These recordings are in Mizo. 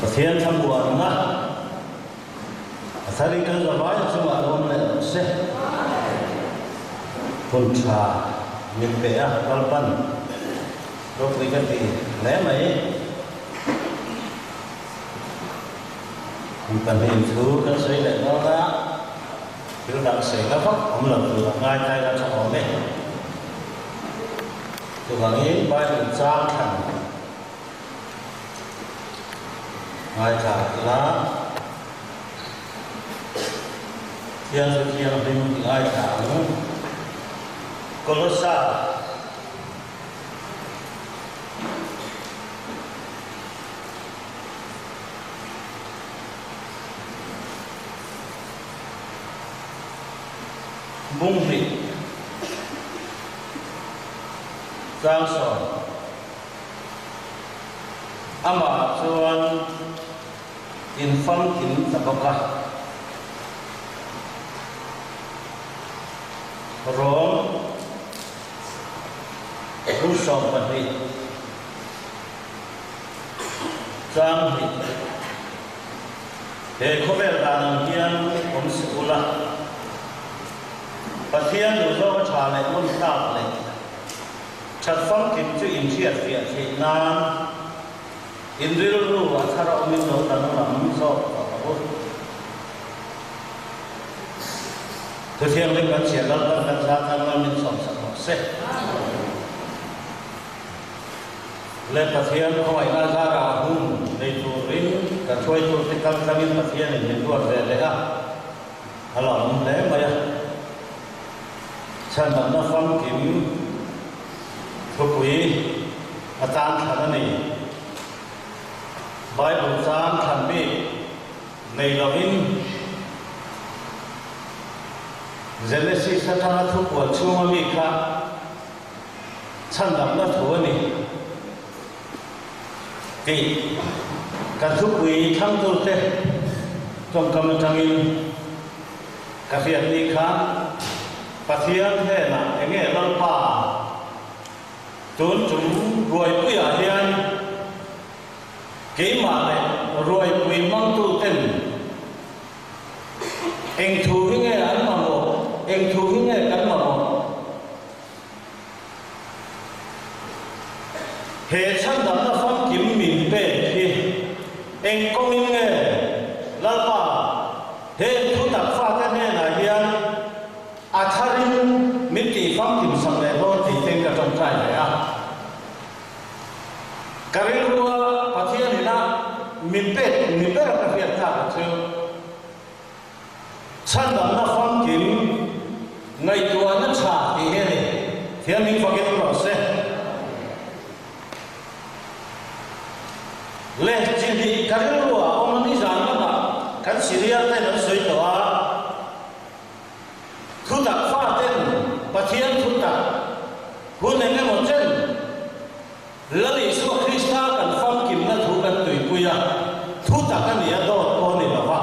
Pathian thlamuanna a tharin kan zavai chungah lo awm leh rawh se. Hun tha min pe a, Lalpan ropui ka ti hle mai. Kum pahnih thu kan sawi leh dawn a, thil dang sawi na vak awm lo tur a ngai tai la tha awm e. Chuvangin Bible chang thlan ngaithla ila Thiang chu thianghlim i ngaithla ang. Kolosa. Bunghnih Tlangsawn Amah chuan in famkim ta bawk a. Rom 12. Tlang hnih He khawvel dan ang hian awm si ula, Pathian duhzawk a tha leh ngun tlak leh that famkim chu in hriatfiah theih nan in rilru a thar a awmin lo danglam zawk tawh ang u. Thuthianghlim kan chhiar Lalpan kan za tan mal min sawmsak rawh se. Le Pathian khawngaihna zarah hun nei turin kan hruaitu te kal tlangin Pathianin min ruat ve leh a, a la awm hle mai a. Chhandamna famkim thupui a tan thlan a ni. Bible chang thlan bik nei lovin Genesis atanga thupuan chhunga mi kha Chhandamna thu a ni tih ka thupui thlangtute tawngkam atangin ka hriat ni khan Pathian hnenah enge Lalpa tun tum ruaipuiah hian keimah leh ruaipui hmangtuten eng thu hi nge an mamawh, eng thu hi nge kan mamawh? He chhandamna famkim min pek hi eng kawngin nge Lalpa heng thu tak fate hnenah hian a tharin min tih famkim sak leh dawn tih ten ka tawngtai ve a. Ka rilrua Pathian ina min pek ni ber ka hriat thlak chu Chhandamna famkim ngaihtuahna tha tih hi a ni. Thiam min fakin awm rawh se. Le chi hnih ka rilru ah awm a nizan lamah kan Syria ten an sawi tawh a, thutak fa ten Pathian thutak hun eng emaw chen Lal Isua Krista kan famkimna thu kan tuipui a, thu tak a ni a, dawt pawh a ni lo va,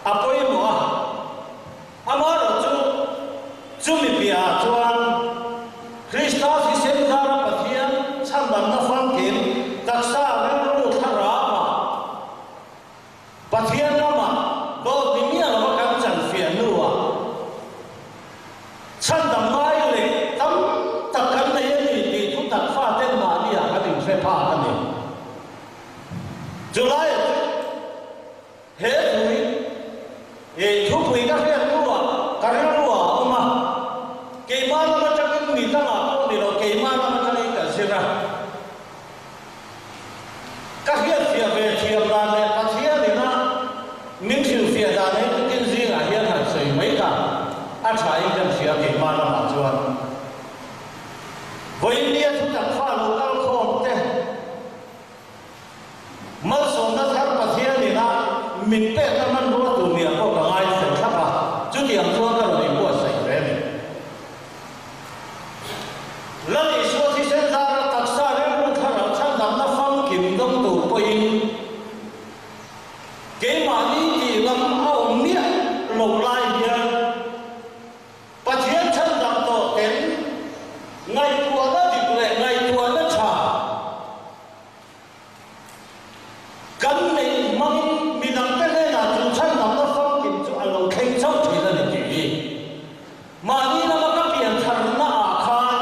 a pawimawh a. Amaherawhchu, chumi piahah chuan Krista thisen zara Pathian chhandamna famkim taksa rilru thlarauah Pathian ramah dawt ni miah lova kan chanfiah hnuah chhandam ngai leh tam tak kan nei a ni tih thu tak faten mahniah kan inhre phak a ni. Chulaiah chu he thui ih thupui ka hriat hnuah ka rilruah a awm a, keimah lam atangin mi dangah pawh ni lo keimah lam atangin ka zir a. Ka hriatfiah ve thiam dan leh Pathian ina min hrilhfiah dan hi tukin zingah hian han sawi mai kha a tha in kan hria keimah lamah chuan vawiinnia thutak fa lo kal khawm te malsawmna thar Pathian ina min pekna hmanrua tur nia pawh ka ngai fel thlap a, chutiang chuan ka rawn inbuatsaih ve a ni. Lal Isua thisen zara taksa rilru thlarau chhandamna famkim dawng tur pawhin keimahni tih lam a awm miah lo lai hian Pathian chhandam tawh ten ngaihtuahna dik leh ngaihtuahna tha. Kan neih hmangin midangte hnenah chu chhandamna famkim chu a lo thleng chauh thin a ni tih hi mahni lama ka pian tharna ah khan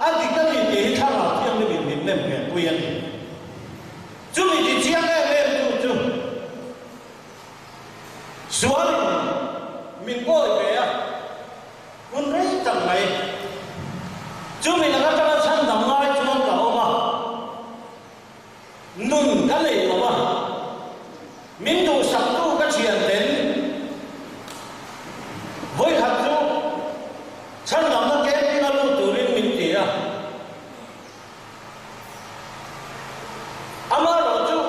a dik a ni tih hi thlarau thianghlim in min nem hmel pui a ni. Chumi ti chiang em em tu chu sualin min kawi ve a, hun rei tak mai chumi laka tanga chhandam ngai chuan ka awm a. Nun ka nei lo a, min duhsaktu ka thian ten vawikhat chu chhandamna camping a lut turin min ti a. Amaherawhchu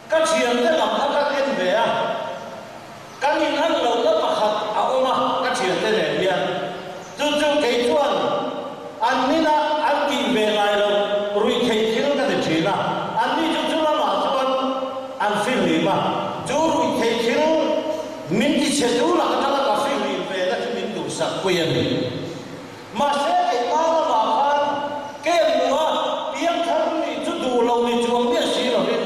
ka thiante lam kha ka en ve a, Kan inhan lohna pakhat a awm a, ka thiante nen hian. Chu chu kei chuan an nina an tih ve ngai loh ruih theih thil ka ti thin a, anni chu chu lamah chuan an fihlim a, chu ruih theih thil min ti chhe tu lak atanga ka fihlim ve na chu min duhsak pui a ni. Mahse keimah lamah khan kem nua piangthar nih chu duh lo ni chuang miah si lovin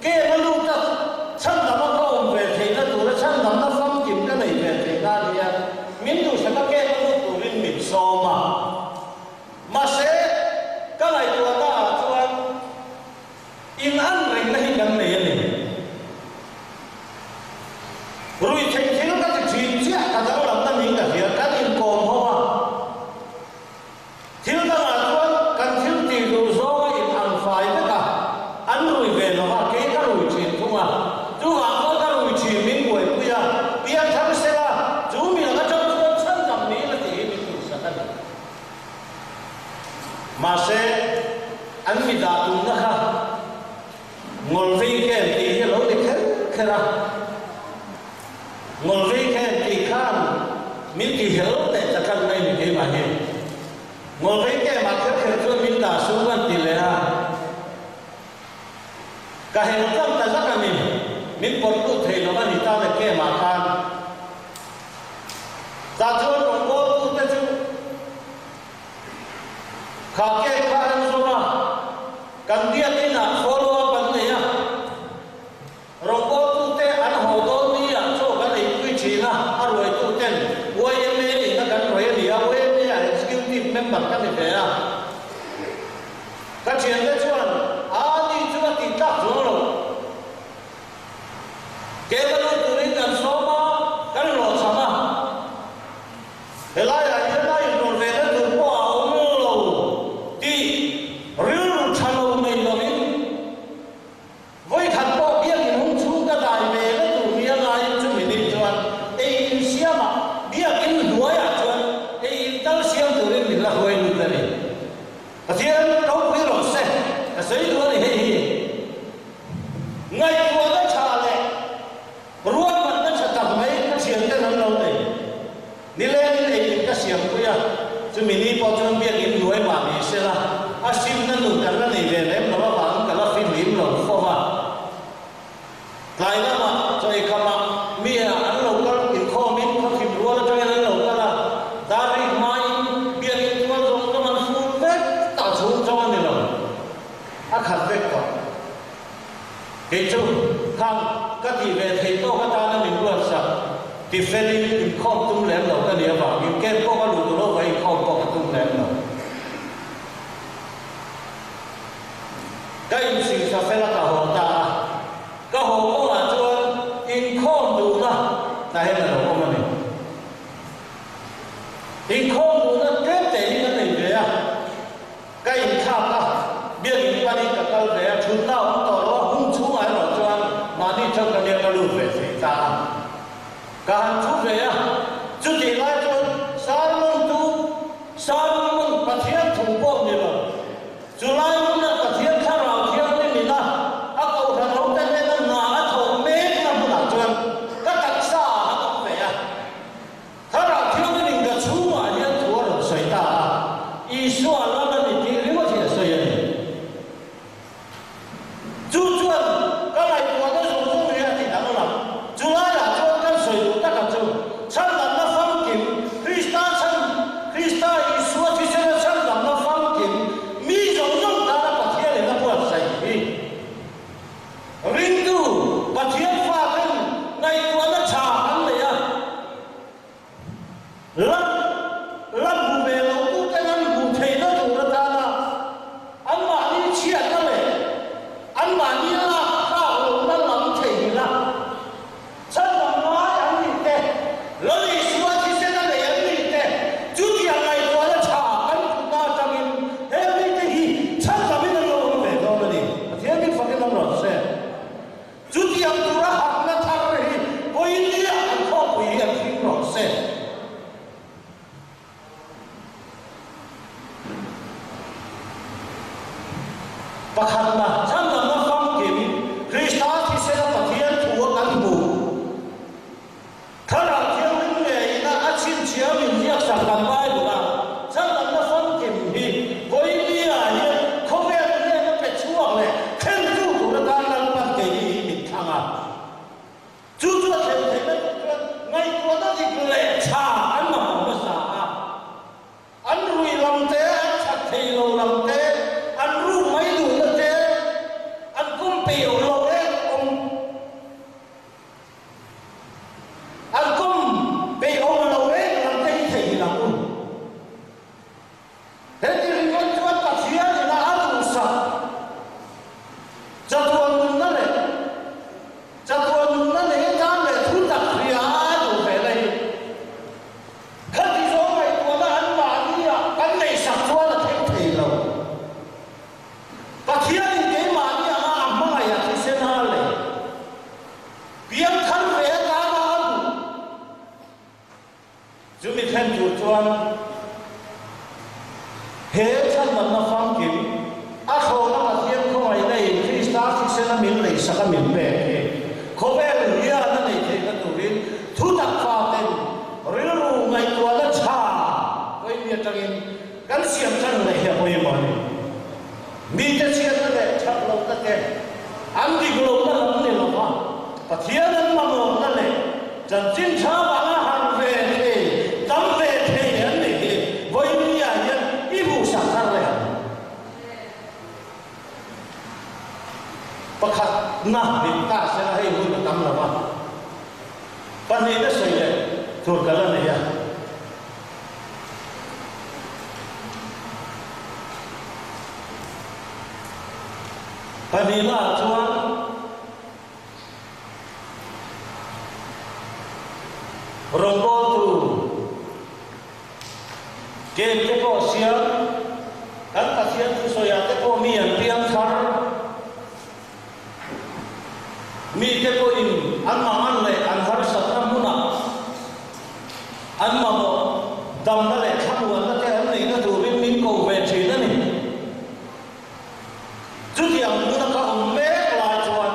kem a lut a, chhandama ka awm ve theihna tura chhandamna famkim ka nei ve theihna a nia, min duhsaka kem a lut turin min sawm a. Mahse ka ngaihtuahna ah chuan in an rengna hi kan nei a ni. Ruihtheih thil ka ti thin chiah ka danglamna niin ka hria, kan inkawm ho a. Thil dangah chuan kan thil tih duh zawng a in ang fai vek a, an rui ve lo va, kei ka rui thin thung a. Chuvang chuan ka rui thin min buaipui a, pianthar sela chu mi laka tang chuan chhandam niin a tih hi min duhsak a ni. Mahse, an mi dah tumna kha Ngawlvei kem tih hi a lo ni kher kher a, Ngawlvei kem tih khan min ti hel teh ta tlat mai ni keimah hi. Ngawlvei kemah kher kher chuan min dah sum an ti leh a, ka hel tlat ta zak a ni, min pawt lut thei lo a ni ta le kemah khan. Tah chuan rawngbawltute chu. Kha cake kha an zawm a, kan biakinn ah follow up an nei a, rawngbawltute an haw dawn ni ah chaw kan eipui thin a, a ruaitu ten YMA in a kan ruai a ni a, YMA ah executive member ka ni ve a, ka thiante chuan a ni chu a tih tlak chuang lo. Cake a lut turin kan sawm a, kan hlawhchham a. Helaiah hian a inrawlh ve na tur pawh a awm lo tih rilru tha lo nei lovin vawikhat pawh biakin hung chhung ka dai ve na tur nia laiin chumi ni chuan ei in siamah biakin hnuaiah chuan ei in tal siam turin min la hruai lut a ni. Pathian ropui rawh se, ka sawi duh a ni hei hi. Ngaihtuahna tha leh Ruahmanna tha tak mai ka thianten an lo nei. Nilengin eiin ka siampui a, chumi ni pawh chuan biakin hnuai mah ni sela, a simna nun kan la nei ve lem lo avangin ka la fihlim lo fo va. Tlai lamah chaw eikhamah mi ah an lo kal inkhawmin khawthim rual atangin an lo kal a, dar rik hmain biakin tual zawng zawng an fur vek tah chhung chauh a ni lo, a khat vek tawh. Kei chu khang ka tih ve theih tawk atana min ruatsak ti felin inkhawm tum lem lo ka nih avangin camp pawh ka luh duh lo va inkhawm pawh ka tum lem lo. Ka insingsa fel a ka haw ta a, ka haw kawngah chuan inkhawm duhna ta hian a lo awm a ni. Inkhawm duhna tlem te hi ka nei ve a. Ka inthlak a, biakin panin ka kal ve a, thutna a awm tawh lo a, hung chhungah erawh chuan mahni theuh ka nia ka lut ve thei ta a. Ka han thu ve a, chutih lai chuan sermon chu sermon Pathian thu pawh ni lo, chu lai hmuna Pathian thlarau thianghlim ina a kohhran ho te hnena hna a thawh mekna hmunah chuan ka taksa ah han awm ve a. Thlarau Thianghlim ka chhungah hian thu a rawn sawi ta a, Isua lal a ni tih ringawt hi a sawi a ni. Chu chuan ka ngaihtuahna zawng zawng hi a ti danglam. Chu laiah chuan kan sawi duh taka chu chhandamna famkim. min pek hi khawvel hian a neih theihna turin thutak faten rilru ngaihtuahna tha vawiin atangin kan siam than leh hi a pawimawh a ni. Mite chhiatna leh that lohna te an dik lohna lam ni lova Pathian an mamawhna leh chanchin tha vanga han ve thei, dam ve thei an nih hi vawiin hian i hmuhsak thar leh ang. Pakhatna dik ta sela hei hun a tam lo va, pahnihna sawi leh tur ka la nei a. Pahnihnaah chuan rawngbawltu Game te pawh siam, kan Pathian thusawiah te pawh mi an piang thar. Mite pawhin an mangan leh an harsatna hmunah an mamawh damna leh thlamuanna te an neihna turin min ko ve thin a ni. Chutiang hmuna ka awm mek lai chuan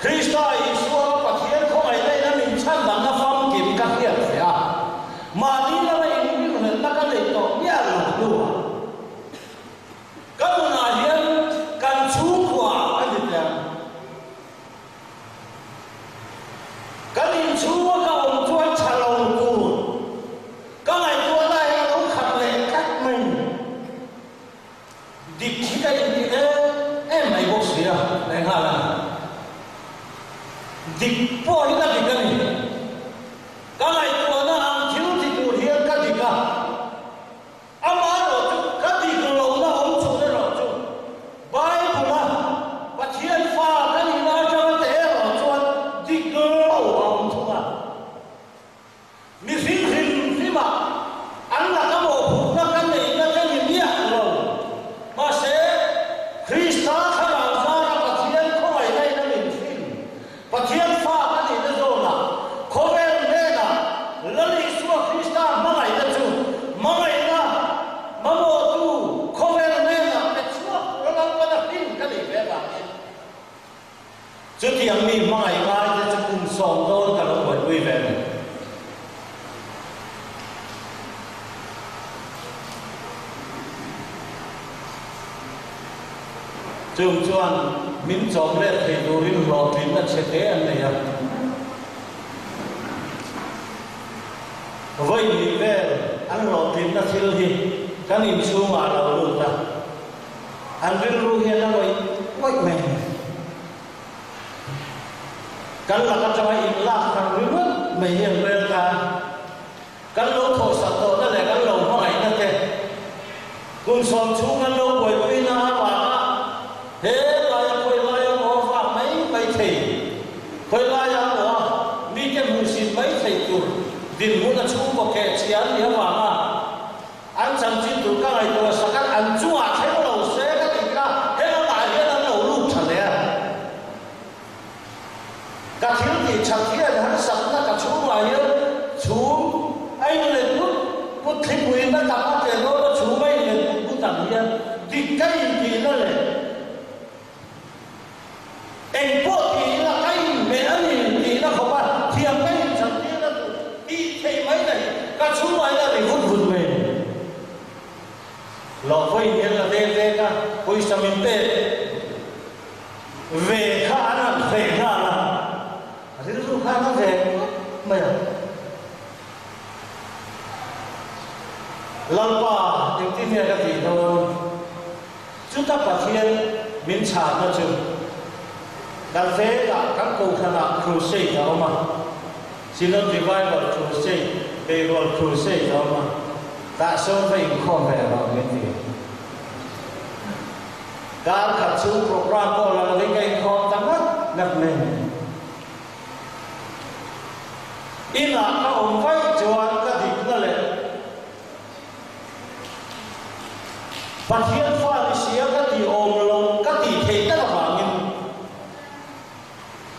Krista Isua Pathian khawngaihna in a min chhan dangna famkim ka hriat ve a, mahni lama inrinhlelhna ka neih tawh miah lo hnuah Ka nunah hian kan chhungkua ka ni tel. Kan inchhunga ka awm chuan tha lo tur ka ngaihtuahna hi a lo khat leh tlat mai. Dik hi ka inti em em mai bawk si a, leh nghal a ni. Dik pawh hi ka dik a ni. Ka ngaihtuahna ang thil ti tur hian ka dik a. Amaherawhchu ka dik lohna awm chhun erawh chu Bible-a Pathian fa ka nihna atanga te erawh chuan dik lo a awm thung a. Mihring hrim hrimah an laka mawhphurhna ka neihna te ni miah lo. Mahse, Krista thlarau zara Pathian khawngaihna in a min hrim. Pathian fa ka nihna zawnah khawvel hnenah Lal Isua Krista hmangaihna chu hmangaihna mamawhtu khawvel hnenah pe chhuak tura Lalpana hlim ka nih ve vangin chutiang mi hmangaih ngaite chu kum sawm dawn ka lo buaipui ve ni. Chung chuan min chawm let thei turin hlawhtlinna chhe hle an nei a. Vawi hnih vel an hlawhtlinna thil hi kan inchhungah a lo lut a, an rilru hian a ngawih ngawih mai a ni. Kan lak atanga inlak thar ringawt mai hi an rel ta a. Kan lo thawhsak tawhna leh kan lo hmangaihna te kum sawm chhung kan lo buaipuina avanga he laia khawi laia maw vak mai mai thei, khawi laia maw a mite hmuhsit mai thei tur dinhmun a chhungkaw keh chhia an nih avanga an chanchin tur ka ngaihtuah sak a, an chungah thleng lo se ka tih kha he lamah hian an lo lut tha hle a. Ka thil tih that hian harsatna ka chhungah hian chhum a inlet but but thlipui na tak a tleh dawn a chhum a inlet but but ang hian dik ka intihna leh engpawh tih ila ka inhmeh a ni tihna khawp a thiam ka inchhan tirna tur tih theih mai na hi ka chhungah hian a ri vut vut mai a ni. Hlawhpawhin hian la dek dek a, pawisa min pek. Ve kha an han feh nghal a, rilru khan a ve ngawt mai a. Lalpa engtin nge ka tih dawn? Chuta Pathian min chhanna chu kan vengah kan kohhranah crusade a awm a, Synod Revival Crusade, Beirual Crusade a awm a, tah sawn va inkhawm ve rawh min ti. Kar khat chu program pawh la lovin ka inkhawm ta ngat ngat mai. Inah ka awm vaih chuan ka dikna leh Pathian fa ni sia ka tih awm lo ka tih theih tak avangin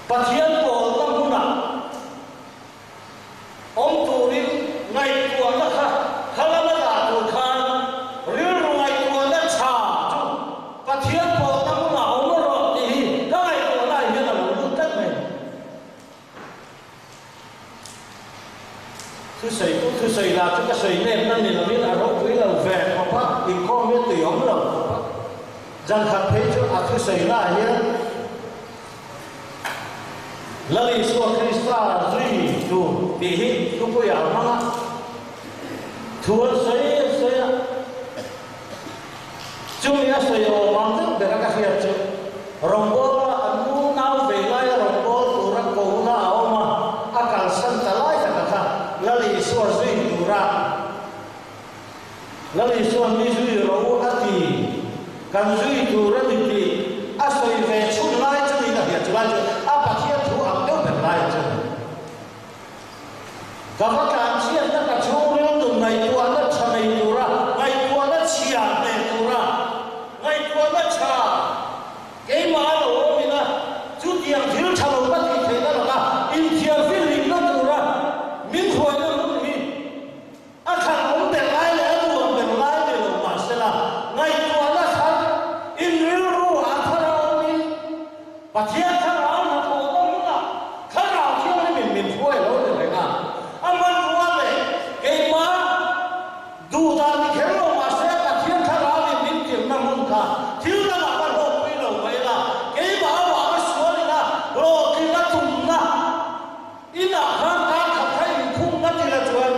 Pathian pawlna hmunah Awm turin ngaihtuahna kha kha lama dah tur khan rilru ngaihtuahna tha chu Pathian pawlna hmunah awm rawh. chu ka sawi nep na ni lovin a ropui lo ve khawp a, inkhawm hi a tui awm lo khawp a. Zan khat phei chu a thusawi naah hian Lal Isua Krista zui tur tih hi thupuiah a hmang a, thu an sawi an sawi a. Chumi a sawi awm ang deuh bera ka hriat chu rawngbawla an nu nau ve laia rawngbâwl tura kohna a awm a, a kalsan ta lai taka kha Lal Isua zui tura Lal Isua'n mi zui rawh u a ti, kan zui tur a ni tih a sawi ve chhun lai chu niin a hria, chulai chu a Pathian thu ang deuh ber lai chu a ni. Ka va tlanchhiatna ka chhungril nun ngaihtuahna tha nei tura, ngaihtuahna chhia hneh tura, ngaihtuahna tha keimah a lo awm ina chutiang thil tha lo ka tih theihna laka inthiarfihlimna tura min hruaina hun hi A thlan awm ber lai leh a nuam ber lai ni lo mahsela, ngaihtuahna thar, in rilru ah thar a awmin, Pathian thlarau hnathawhna hmunah Thlarau Thianghlimin min hruai lo ni reng a, a hmanrua leh keimah duh dan ni kher lo mahse Pathian Thlarauin min tirhna hmun kha thil dangah ka hlawkpui lo mai la, keimah avanga sualina hlawhtlinna tumna Inah khan kar khat kha inkhung ngat ila chuan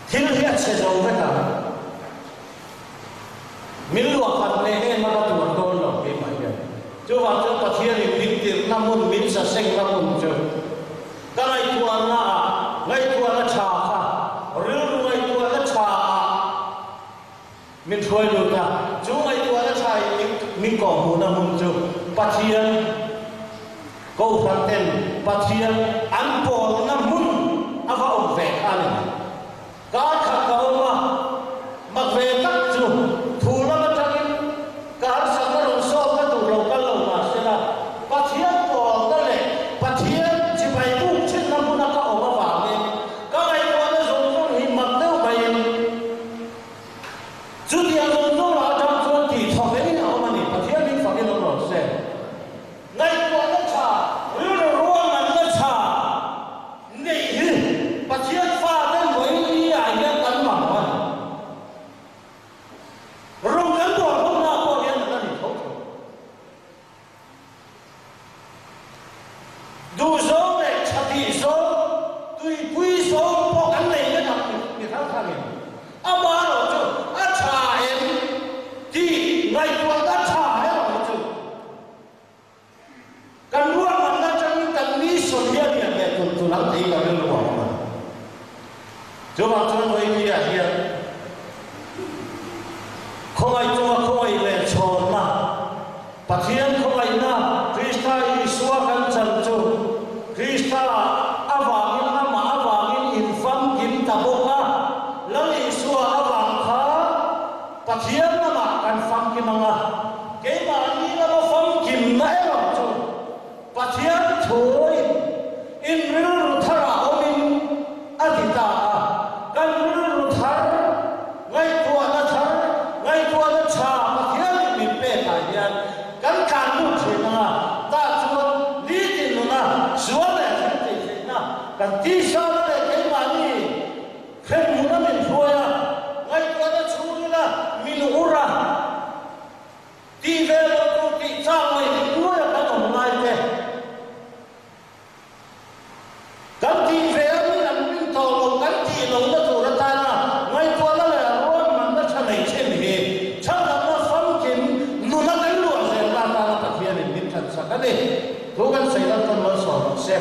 thil hi a chhe zo vek ang. Min luah khat leh em a ka tuar dawn lo keimah hian. Chuvang chuan Pathianin min tirhna hmun, min sasengna hmun chu ka ngaihtuahna ah ngaihtuahna tha kha rilru ngaihtuahna tha ah Min hruai lut a, chu ngaihtuahna tha in min kawhhmuhna hmun chu Pathian Kohhran ten Pathian an pawlna hmun a va awm ve kha a ni mai. Kar khat ka awm a, mak ve tak chu thu lam atangin ka harsatna rawn sawtna tur lo kal lo mahsela Pathian pawlna leh Pathian chibai buk thinna hmuna ka awm avangin ka ngaihtuahna zawng zawng hi mak deuh maiin Chutiang zawng zawngah atang chuan tih tha vein a awm a ni. Pathian min fakin awm rawh se. Ngaihtuahna tha, rilru ruahmanna tha neih hi Pathian fate vawiin ah hian kan mamawh a ni. Rawng kan bual hawmna pawh hian an la ni tho tho. Duhzawng leh thatih zawng, tuipui zawng pawh kan nei vek ang mi hrang hrangin. Amaherawh chu a tha em tih ngaihtuahna tha erawh hi chu kan ruahmanna atangin kan mission hi a lian leh tulh tulh ang tih ka rilru a awm a ni. Chuvang chuan Vawinia hian khawngaih chunga khawngaih leh chhawnna, Pathian khawngaihna Krista Isua kan chan chu Krista avangin amah avangin in famkim ta bawk a, Lal Isua avang kha Pathian lamah kan famkim ang a, keimahni lama famkimna erawh chu Pathian thuin in rilru tharah awmin a ti ta a, kan rilru thar, ngaihtuahna thar, ngaihtuahna tha Pathianin min pekah hian kan tlan lut thin ang a, tah chuan nitin nuna sual leh thil tih theihna kan tisana leh keimahni hremhmuna min hruai a, ngaihtuahna chhungila min ur a. Tih ve lo tur tih chak mai hi nuaia kan awm ngai te. Kan tih ve a min an rin tawh lo kan tih lohna tur atana ngaihtuahna leh ruahmanna tha nei thin hi chhandamna famkim nuna kan luah zel na atana Pathianin min thatsak a ni. Thu kan sawi lam chuan malsawm ang se.